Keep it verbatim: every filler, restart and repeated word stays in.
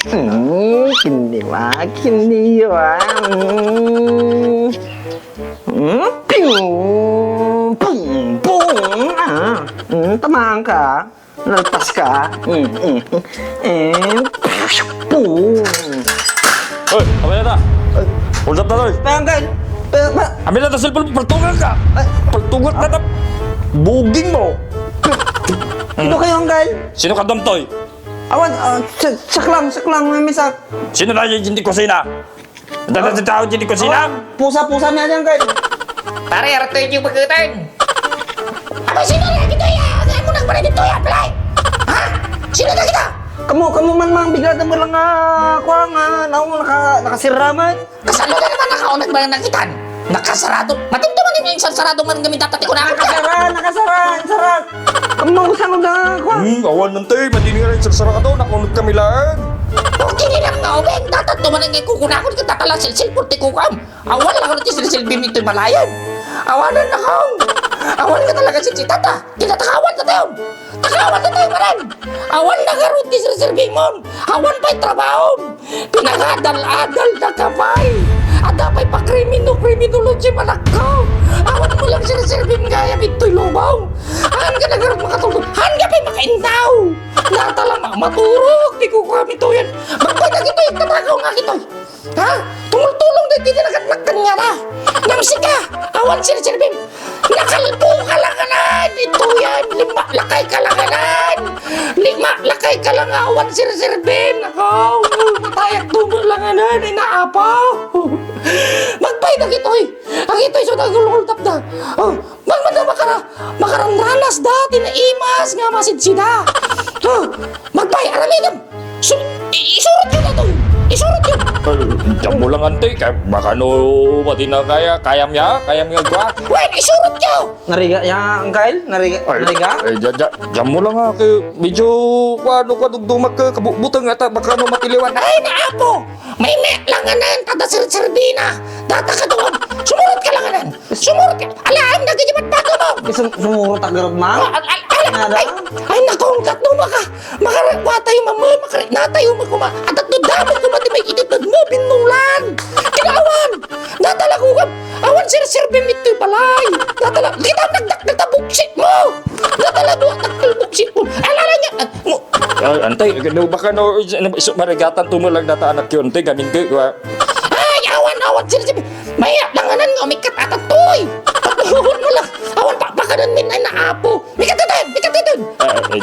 Mm, kinni ma, kinni yo, ah. Mm. Mm, piu, pum, pum, ah. Mm, tamaan ka. Nalpas ka. Mm, mm. Eh, pum. Hoy, abay na ta. Ay. Hold up na, Toy. Kaya, Uncle. Kaya, ma- Amin na ta cellphone, paltungan ka. Ay. Paltungan na ta. Buging mo. Sino kayo, Uncle? Sino ka, Dam Toy? Awan, ah, sa-, saklang, saklang, may misak. Sino na yung hindi kusina? Dada sa tao dyan di kusina? Oh, pusa, pusa na yan, kay. Pare, arat tayo yung pagkatang. Aba, sino na kita ya? Ano mo nagpalit ito ya, play? Ha? Sino na kita? Kamu, kamu man mang bigla na mo lang, ah, kuha nga, naong naka-, nakasira man. Kasano na naman nakaunag ba nakitan? Nakasarado. Matimto man yung sarsarado man kami tatati ko na. Nakasara, nakasara, sara. Ang mga usang na, kwa. Hmm, awan nante, madini nga rin sarsara ka to, nakunot kami lang. Okay, nilang nga, ubeng, tatat, tumanang nga kukunakot ka, tatala, silsil, purti kukam. Awan lang ako ti silsil, bim, ito'y malayan. Awanan na kong. Awan ka talaga, silsil, tata. Kinatakawan ka tayo. Takawan ka tayo, maran. Awan na garot ti silsil, bimon. Awan pa'y trabaho. Pinagadal-adal na ka pay. Adda pay pakrimino-kriminology manakkaw. Awan mo lang sirsirbin gayam ito'y lubaw. Haan ka nagarot makatulog. Haan ka pay makaindaw. Natala ma-, maturog. Di ko kami tuyan. Magpay na kitoy. Tatakaw nga kitoy. Ha? Tumultulong na dito nagatnak kanya na. Namsika. Awan sirsirbin. Nakalbo ka lang anan! Ito yan! Lima lakay ka lang anan! Lima lakay ka lang awan sirsirbin! Ako! Matayak dumo lang anan! Inaapaw! Magpay na kitoy! Ang ito'y so nagulgultap da! Oh, magmanda makara! Makaranranas da! Tinaimas nga masidsida! Oh, magpay! Aramidem! Su-, i-, isurot yun na to. Isurot yun. Ay, diyan mo lang, ante. Kaya, baka no, pati na kaya, kayam ya, kayam ya, gwa. Well, isurot yun. Nariga, ya, Uncle? Nariga, Ay, nariga? Ay, diyan, diyan, diyan mo lang, ha, kay medyo, ano, kwadugdumak ka, kabubutang ata, baka no, matiliwan. Ay, naapo! May mek lang nga nan, tada sir-, serbina. Data ka doon. Sumurot ka lang nga nan. Sumurot ka. Alaan, nagkikipatpato mo. Sum-, sumurot ang garod, ma? Ah, al-, al-, al-, Nada? Ay, ay, naku, ang gatno, maka-, makara-, wa tayo, mama, makara-, na tayo, magkuma-, at at damag kumati may ititad mo, binulan. Kinawan. Natala ko, awan, sir, sir, bimit to'y balay. Natala, kita, nagdak, nagtabuksit mo. Natala, duwa, nagtalbuksit mo. Alala niya, at, mo. Ay, antay, no, baka no, is-, is-, marigatan to mo lang data anak yun, te, gamin ko, wa. Ay, awan, awan, sir, sir. Maya, langanan nga, umikat atat to'y. Patuhon mo lang. Awan, pakpakanan min, ay, naapo. Mikatatan, mikatatan. Ah, eh,